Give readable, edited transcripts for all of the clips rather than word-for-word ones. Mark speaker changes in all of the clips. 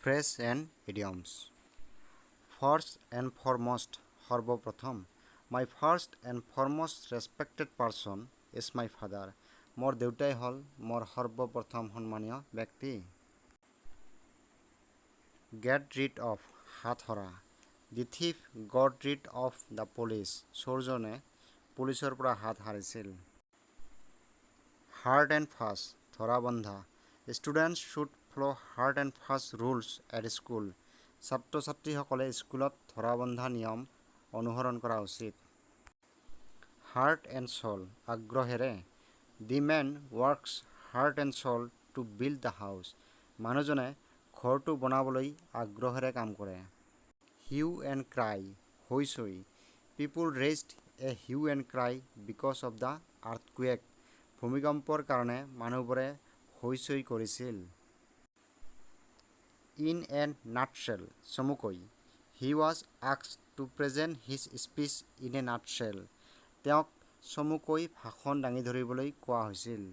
Speaker 1: Phrases and idioms. First and foremost, সৰ্বপ্ৰথম। My first and foremost respected person is my father. মোৰ দেউতাই হ'ল মোৰ সৰ্বপ্ৰথম সন্মানীয় ব্যক্তি। গেট ৰিড অফ, হাত সৰা। The thief got rid of the police. চোৰজনে পুলিচৰ পৰা হাত সাৰিছিল। হাৰ্ড এণ্ড ফাষ্ট, ধৰা বন্ধা। Students should follow hard and fast rules at school. ছাত্ৰ ছাত্ৰীসকলে স্কুলত ধৰা বন্ধা নিয়ম অনুসৰণ কৰা উচিত। হাৰ্ট এণ্ড চ'ল, আগ্ৰহেৰে। The man works heart and soul to build the house. মানুহজনে ঘৰটো বনাবলৈ আগ্ৰহেৰে কাম কৰে। হিউ এণ্ড ক্ৰাই, হৈ চৈ। People raised a hue and cry because of the earthquake. ভূমিকম্পৰ কাৰণে মানুহবোৰে হৈ চৈ কৰিছিল। ইন এ নাটশ্বেল, চমুকৈ। He was asked to present his speech in a nutshell. তেওঁক চমুকৈ ভাষণ দাঙি ধৰিবলৈ কোৱা হৈছিল।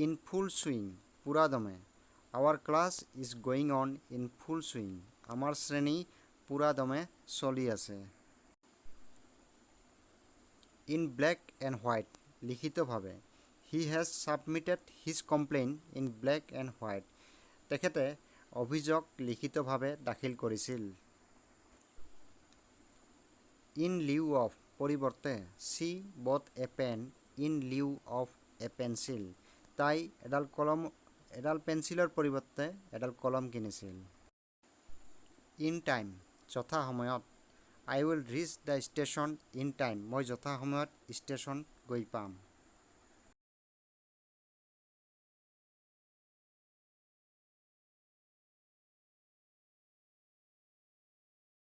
Speaker 1: ইন ফুল চুইং, পুৰাদমে। Our class is going on in full swing. আমাৰ শ্ৰেণী পুৰাদমে চলি আছে। ইন ব্লেক এণ্ড হোৱাইট, লিখিতভাৱে। He has submitted his complaint in black and white. তেখেতে অভিযোগ লিখিতভাৱে দাখিল কৰিছিল। ইন লিউ অফ, পৰিৱৰ্তে। She bought a pen in lieu of a pencil. তাই এডাল পেঞ্চিলৰ পৰিৱৰ্তে এডাল কলম কিনিছিল। ইন টাইম, যথা সময়ত। I will reach the station in time. মই যথাসময়ত ষ্টেচন গৈ পাম।